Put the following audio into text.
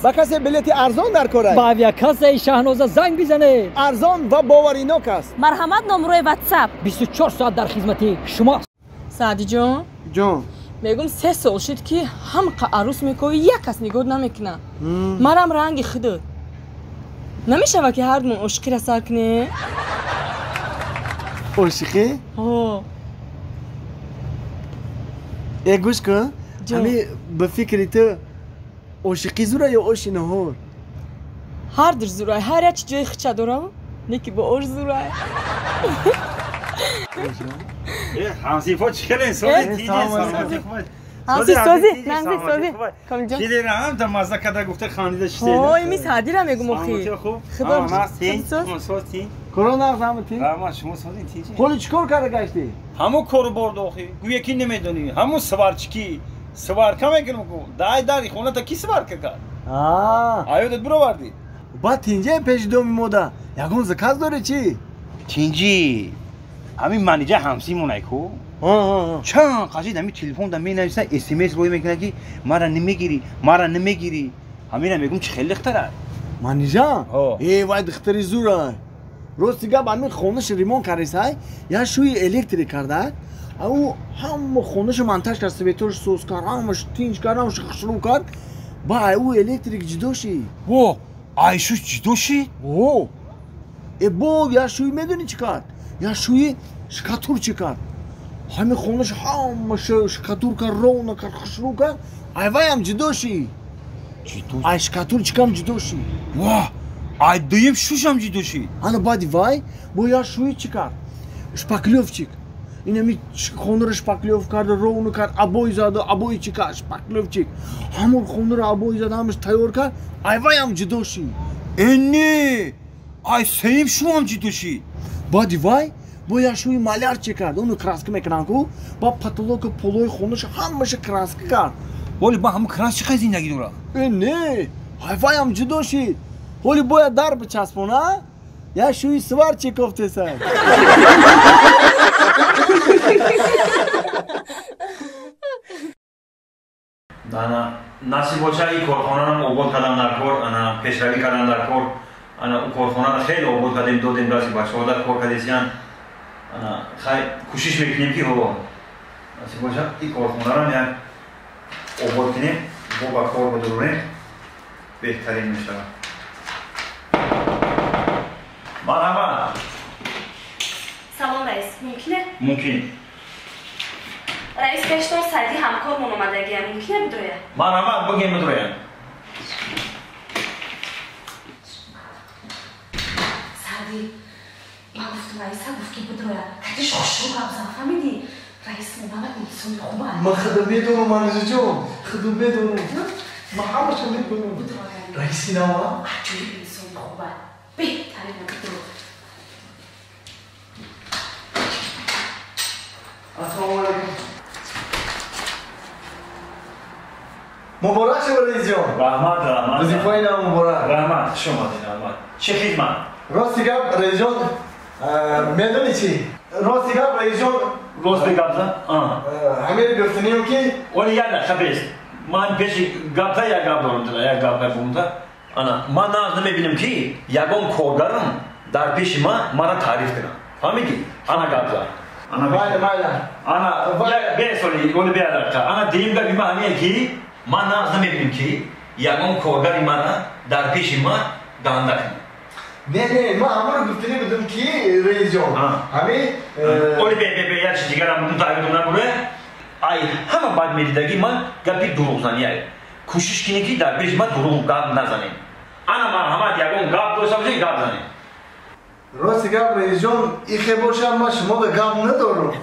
Ба касе билети арзон дар кор аст? Ба авиакассаи Шаҳноза занг бизанед. Арзон ва боваринок аст. Марҳамат, номрои WhatsApp. 24 соат дар хизмати шумост. Саъдиҷон, ҷон, мегум 3 сол шуд ки ҳамқа арӯс мекови, як кас нигоҳ намекунад. Марам ранги худат. Намешава ки ҳардумон ошиқиро сар кунем? Ошиқӣ? Ҳо. Э, гӯш кун, ҳами ба фикри ту ошиқӣ зура ё оши наҳор? Ҳар дур зурай, ҳар як ҷои хича дорам, не ки бо ош зурай. Ҳамсифо чӣ хеле сози? Ҳамси сози, нағзи сози. Комилҷон. Чӣ дерам да мазза када гуфта хандида шидед. Ҳой, ми Саъдира мегум охи. Худо сози. Корона ҳама ти? Раҳмат, шумо сози ти? Ҳоли чӣ кор карда гаштӣ? Ҳамун кору борд охи. Гӯя ки намедонӣ, ҳамун сварчики. Сварка мекунам ку. Дай дари хоната ки сварка кард? Аёдат бировардӣ? Баъд тинҷае пеши доми мода. Ягон заказ дорӣ чӣ? Тинҷи. Ҳамин манижа ҳамсимонай ку. Чанд қашид ҳамин телефонда менависа, смс рӯй мекунад ки мара намегирӣ, мара намегирӣ. Ҳамина мегум чӣ хеле духтара. Манижа? Э, вай духтари зурай. Рости гап, ҳамин хонаш ремонт кардисай, як шӯи электрик карда. Ӯ ҳама хонаша монтаж кард, светош соз кард, ҳамаш тинч кард, ҳамаш хушрӯ кард. Ба ай ӯ электрик ҷудо шид. Во, ай шӯш ҷудо шид? О. Э, бо як шӯи медонӣ чӣ кард? Як шӯи шкатур чӣ кард? Ҳамин хонаш ҳамаша шкатур кард, ровно кард, хушрӯ кард. Ай вайам ҷудо шид. Ай шкатурчикам ҷудо шид. Во, ай дуюм шӯшам ҷудо шид. Ана баъди вай бо як шӯи чӣ кард? Шпаклёвчик. Инами хонаро шпаклёв кард, ровно кард, обои зада, обои чӣ кард, шпаклёвчик. Ҳамон хонаро обои зада, ҳамаш тайёр кард, ай вайам ҷудо шид. Э не, ай сеюм шӯам ҷудо шид. Баъди вай бо як шӯи маляр чӣ кард? Ону краска мекунанд ку, ба потолоку полои хонаша ҳамаша краска кард. Воли ба ҳамун краска чӣ қадр зиндагӣ дорад? Э не, ай вайам ҷудо шид. Ҳоли бояд дар бичаспона, як шӯи сварчик кофтесай. Ана насиб боша ин корхонаам обод кардам дар кор, ана пешравӣ кардам дар кор, ана ӯ корхонаро хеле обод кардем, додем дасти бачаҳо дар кор кардесиян. Ана хай кӯшиш мекунем ки ҳо насиб боша ин корхонарам як обод кунем, бо ба кор бидурем, беҳтарин мешавад. Марҳамат. Салом раис, мумкине? Мумкин. Раис, пештон Саъди ҳамкормон омадагия, мумкине бидроя? Марҳамат, бигем бидроя. Саъди, ман гуфтам раиса гуфт ки бидроя. Кадиш хушрӯ гап зан, фаҳмидӣ? Раис мобалак инсони хуба. Ман худам медонам, Манижаҷон, худам медонам. Ман ҳамаша медонам. Раиси нава? Аҷоиб инсони хуба. Беҳтарин бидро. Ассалому алайкум. Муборак шуд, раисҷон. Раҳмат, раҳмат. Вазифаи нав муборак. Раҳмат, хуш омадед, раҳмат. Чӣ хидмат? Рости гап, раисҷон, медонӣ чӣ? Рости гап, раисҷон. Рости гап зан? Ҳамин гуфтанем ки оли як дақиқа бест. Ман пеши гапта як гап дорам, як гап гуфта. Ана, ман нағз намебинам ки ягон коргарам дар пеши ман мара таъриф кунад. Фаҳмидӣ? Ана гап зан. Ана майла, майла. Ана бесоли, оли бе дақиқа. Ана дуюм гапи ман ҳамине ки ман нағз намебинам ки ягон коргари мана дар пеши ман ганда кунад. Не, не, ман ҳамаро гуфтанӣ будам ки раисҷон, ҳамин оли бе бе бе як чиз дигарам будум таъйидум набуре. Ай ҳама бад медидагӣ ман гапи дурӯғзанӣ. Кӯшиш кунед ки дар пеши ман дурӯғ гап назанед. Ана марҳамат, ягон гап дошта бошед, гап занед. Рости гап, раисҷон, ихе бошам ман шумода гап надорам.